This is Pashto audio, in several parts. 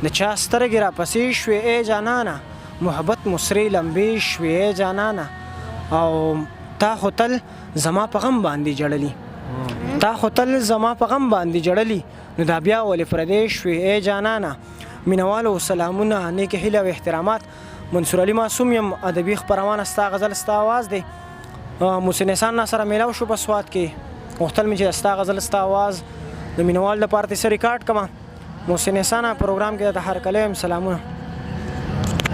د چا سترګې را پسې شوې ای جانانه، محبت مو سرې لمبې شوې ای جانانه، او تا خو تل زما په غم باندې جړلي، تا خو تل زما په غم باندې جړلي، نو دا بیا ولې پردی شوې ای جانانه. مینوالو سلامونه، نیکې هیلې او احترامات. منصور علي معصوم یم، ادبي خپرونه ستا غزل ستا اواز دی. محسن احسان را سره میلاو شو په سوات کې، غوښتل مې چې د ستا غزل ستا اواز د مینوال لپاره ترې څه ریکارډ کړم. محسن احسان، پروګرام کې درته هرکلی یم، سلامونه.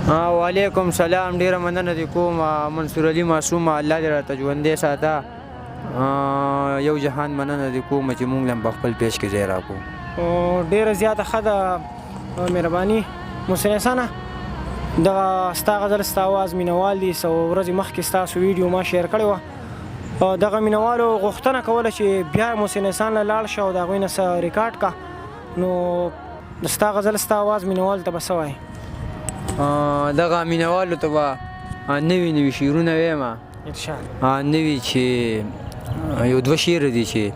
وعلیکم سلام، ډیره مننه دې کوم منصور علي معصوم، الله دې راته ژوندی ساته. یو جهان مننه دې کوم چې مونږ لم په خپل پیش کې ځای راکو. ډیره زیاته ښه ده، مهرباني محسن احسانه. دغه ستا غزل ستا اواز مینوال دي، څو ورځې مخکې ستاسو ویډیو ما شیر کړې وه. دغه مینوالو غوښتنه کوله چې بیا محسن احسان له لاړ شه او د هغوی نه څه ریکارډ کا، نو د ستا غزل ستا اواز مینوال ته به څه وایې؟ دغه مینوالو ته به نوي نوي شعرونه وایم. ارشاد. نوي چې یو دوه شعر دي چې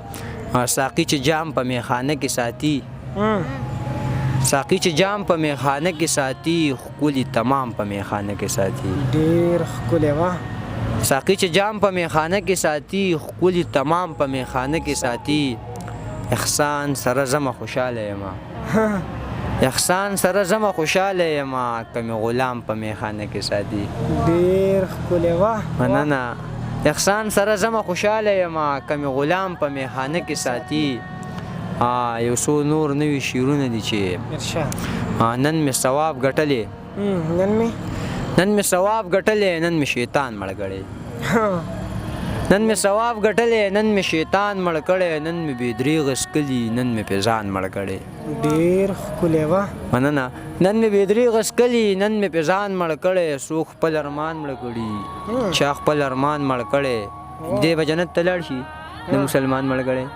ساقي چې جام په میخانه کې ساتي، ساقي چې جام په میخانه کې ساتي، ښکلي تمام په میخانه کې ساتي. ډېر ښکلی وه. ساقي چې جام په میخانه کې ساتي، ښکلي تمام په میخانه کې ساتي، احسان سره زمه خوشاله یم، احسان سره زمه خوشاله یم، که مې غلام په میخانه کې ساتي. ډېر ښکلی وه. مننه. احسان سره زمه خوشاله یم، که مې غلام په میخانه کې ساتي. یو څو نور نوي شعرونه دي چې ارشاد. نن مې ثواب ګټلی، نن مې نن مې ثواب ګټلی، نن مې شیطان مړ کړی، نن مې ثواب ګټلی، نن مې شیطان مړ کړی، نن مې بې درېغه څکلي، نن مې پې ځان مړ کړی. ډېر ښکلی وه. مننه. نن مې بې درېغه څکلي، نن مې پې ځان مړ کړی، څوک خپل ارمان مړ کړي، چا خپل ارمان مړ کړی، دی به جنت ته لاړ شي د مسلمان مړ کړی.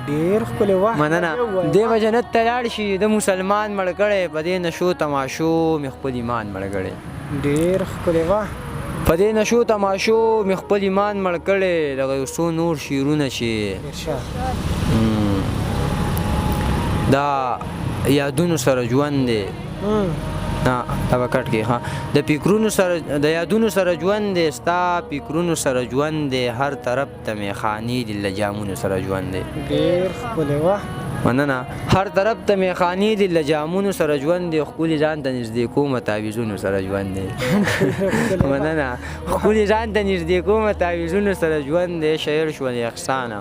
ډېر ښکلی وه. مننه. دی به جنت ته لاړ شي د مسلمان مړ کړی، په دې نشو تماشو مې خپل ایمان مړ کړی. ډېر ښکلی وه. په دې نشو تماشو مې خپل ایمان مړ کړی. دغه یو څو نور شعرونه چې ارشاد. دا یادونو سره ژوند دی. نه، دا به کټ کې. ها، د فکرونو سره، د یادونو سره ژوند دی، ستا فکرونو سره ژوند دی، هر طرف ته مې خانې دي له جامونو سره ژوند دی. ډېر ښکلی وه. مننه. هر طرف ته مې خانې دي له جامونو سره ژوند دی، ښکلي ځان ته نږدې کومه تعویذونو سره ژوند دی. مننه. ښکلي ځان ته نږدې کومه تعویذونو سره ژوند دی، شاعر شول احسانه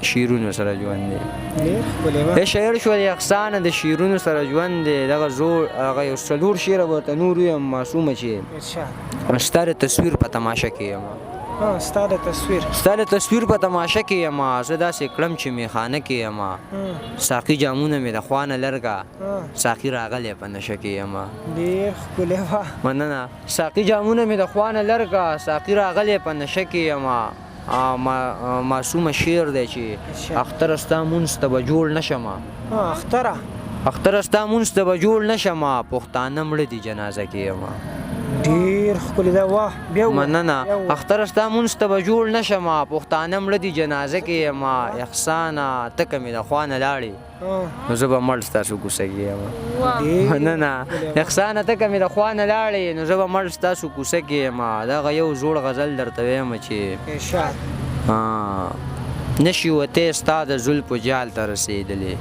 شعرونو سره ژوند دی. ډېر ښکلی وه. شاعر شول احسانه د شعرونو سره ژوند دی. دغه زوړ هغه یو څلور شعره به ورته نور ووایم معصومه چې ارشاد. ستا د تصویر په تماشه کې یم. ستا د تصویر، ستا د تصویر په تماشه کې یم، زه داسې کړم چې میخانه کې یم، ساقي جامونه مې د خوا نه لرګه، ساقي راغلی په نشه کې یم. ډېر ښکلی وه. مننه. ساقي جامونه مې د خوا نه لرګه، ساقي راغلی په نشه کې یم. معصومه شعر دی چې اختر ستا مونځ ته به جوړ نه شم. اختره، اختر ستا مونځ ته به جوړ نه شم، پښتانه مړه دي جنازه کې یم. ډېر ښکلی ده، واه. بیا مننه. اختر ستا مونځ ته به جوړ نه شم، پښتانه مړه دي جنازه کې یم، احسانه ته که مې د خوا نه لاړې نو زه به مړ ستاسو کوڅه کې یم. مننه. احسانه ته که مې د خوا نه لاړې نو زه به مړ ستاسو کوڅه کې یم. دغه یو زوړ غزل درته وایم چې ارشاد. نشي وتی ستا د زلفو جال ته رسېدلې.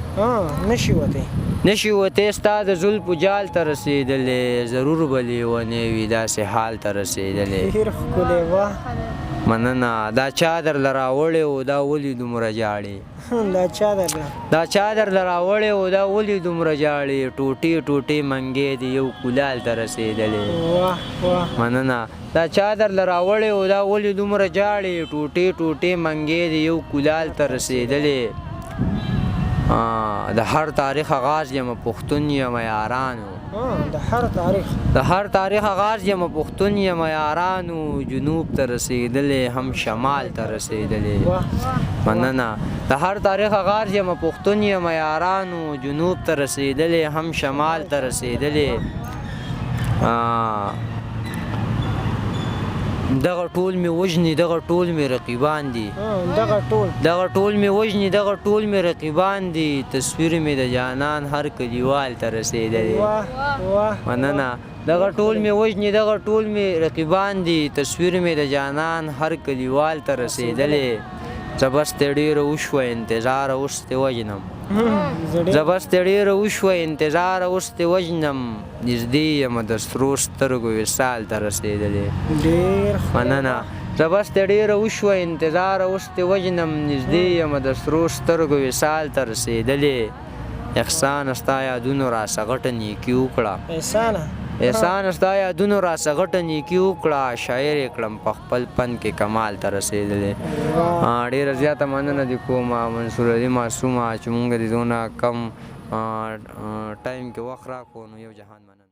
نشي وتی، نشي وتی ستا د زلفو جال ته رسېدلې، ضرور به لیونی وي داسې حال ته رسېدلې. ډېر ښکلی وه. مننه. دا چا درله راوړی و، دا ولې دومره ژاړې؟ دا چا درله، دا چا درله راوړی و، دا ولې دومره ژاړې، ټوټې ټوټې منګی دې یو کولال ته رسېدلې. واه واه. مننه. دا چا درله راوړی و، دا ولې دومره ژاړې، ټوټې ټوټې منګی دې یو کولال ته رسېدلې. د هر تاریخ آغاز یم پښتون یم یارانو. د هر تاریخ، د هر تاریخ آغاز یم پښتون یم یارانو، جنوب ته رسېدلې هم شمال ته رسېدلې. مننه. د هر تاریخ آغاز یم پښتون یم یارانو، جنوب ته رسېدلې هم شمال ته رسېدلې. دغه ټول مې وژني، دغه ټول مې رقیبان دي. دغه ټول، دغه ټول مې وژني، دغه ټول مې رقیبان دي. تصویر مې د جانان هر کلیوال ته رسېدلی. واه واه. مننه. دغه ټول مې وژني، دغه ټول مې رقیبان دي. تصویر مې د جانان هر کلیوال ته رسېدلی. زه بس ته ډېره وشوه انتظار، اوس دې وژنم. زه بس ته ډېره وشوه انتظار، اوس دې وژنم. نږدې یم د سرو سترګو وصال ته رسېدلی. ډېر. مننه. زه بس ته ډېره وشوه انتظار، اوس دې وژنم. نږدې یم د سرو سترګو وصال ته رسېدلی. احسان ستا یادونو راسه غټه نیکي وکړه. احسانه. احسان ستا یادونو راسه غټه نیکي وکړه، شاعر یې کړم په خپل فن کې کمال ته رسېدلی. ډېره زیاته مننه دې کوم منصور علي معصومه، چې مونږ دې دونه کم ټایم کې وخت راکړو، نو یو جهان مننه.